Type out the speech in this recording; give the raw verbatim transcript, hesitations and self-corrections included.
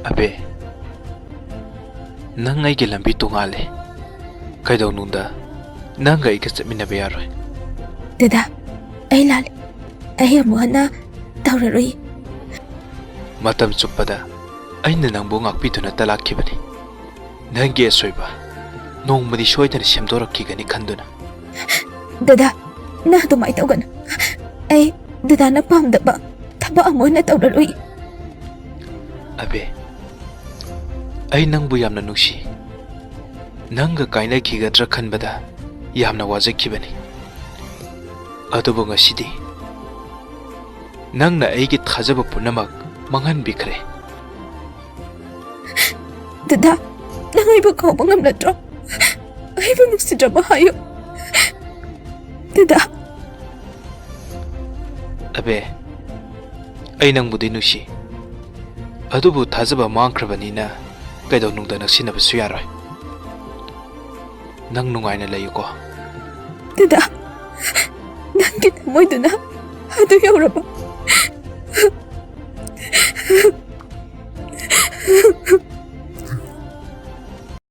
ꯑꯕꯦ, ꯅꯪ ꯑꯩꯒꯤ ꯂꯝꯕꯤ ꯇꯣꯉꯥꯜꯂꯦ꯫ ꯀꯩꯗꯧꯅꯨꯡꯗ ꯅꯪꯒ ꯑꯩꯒ ꯆꯠꯃꯤꯟꯅꯕ ꯌꯥꯔꯣꯏ꯫ ꯗꯗꯥ, ꯑꯩ ꯂꯥꯜꯂꯦ꯫ ꯑꯩ ꯑꯃꯨꯛ ꯍꯟꯅ ꯇꯧꯔꯔꯣꯏ꯫ ꯃꯇꯝ ꯆꯨꯞꯄꯗ ꯑꯩꯅ ꯅꯪꯕꯨ ꯉꯥꯛꯄꯤꯗꯨꯅꯇ ꯂꯥꯛꯈꯤꯕꯅꯤ꯫ ꯅꯪꯒꯤ ꯑꯁꯣꯏꯕ ꯅꯣꯡꯃꯗꯤ ꯁꯣꯏꯗꯅ ꯁꯦꯝꯗꯣꯔꯛꯈꯤꯒꯅꯤ ꯈꯟꯗꯨꯅ꯫ ꯗꯗꯥ, ꯅꯪ ꯑꯗꯨꯃꯥꯏꯅ ꯇꯧꯒꯅꯨ꯫ ꯑꯩ ꯗꯗꯥꯅ ꯄꯥꯝꯗꯕ ꯊꯕꯛ ꯑꯃ ꯑꯣꯏꯅ ꯇꯧꯔꯔꯣꯏ꯫ ꯑꯕꯦ, ꯑꯩ ꯅꯪꯕꯨ ꯌꯥꯝꯅ ꯅꯨꯡꯁꯤ꯫ ꯅꯪꯒ ꯀꯥꯏꯅꯈꯤꯒꯗ꯭ꯔꯥ ꯈꯟꯕꯗ ꯌꯥꯝꯅ ꯋꯥꯖꯈꯤꯕꯅꯤ꯫ ꯑꯗꯨꯕꯨ ꯉꯁꯤꯗꯤ ꯅꯪꯅ ꯑꯩꯒꯤ ꯊꯥꯖꯕ ꯄꯨꯝꯅꯃꯛ ꯃꯥꯡꯍꯟꯕꯤꯈ꯭ꯔꯦ꯫ ꯗꯗꯥ, ꯅꯪ ꯑꯩꯕꯨ ꯀꯥꯎꯕ ꯉꯝꯂꯗ꯭ꯔꯣ? ꯑꯩꯕꯨ ꯅꯨꯡꯁꯤꯗ꯭ꯔꯕ ꯍꯥꯏꯌꯨ꯫ ꯗꯗꯥ꯫ ꯑꯕꯦ, ꯑꯩ ꯅꯪꯕꯨꯗꯤ ꯅꯨꯡꯁꯤ, ꯑꯗꯨꯕꯨ ꯊꯥꯖꯕ ꯃꯥꯡꯈ꯭ꯔꯕꯅꯤꯅ ꯀꯩꯗꯧꯅꯨꯡꯗ ꯅꯛꯁꯤꯟꯅꯕꯁꯨ ꯌꯥꯔꯣꯏ꯫ ꯅꯪ ꯅꯨꯡꯉꯥꯏꯅ ꯂꯩꯌꯨꯀꯣ꯫ ꯗꯗꯥ, ꯅꯪꯒꯤ ꯊꯃꯣꯏꯗꯨꯅ ꯑꯗꯨ ꯌꯧꯔꯕ?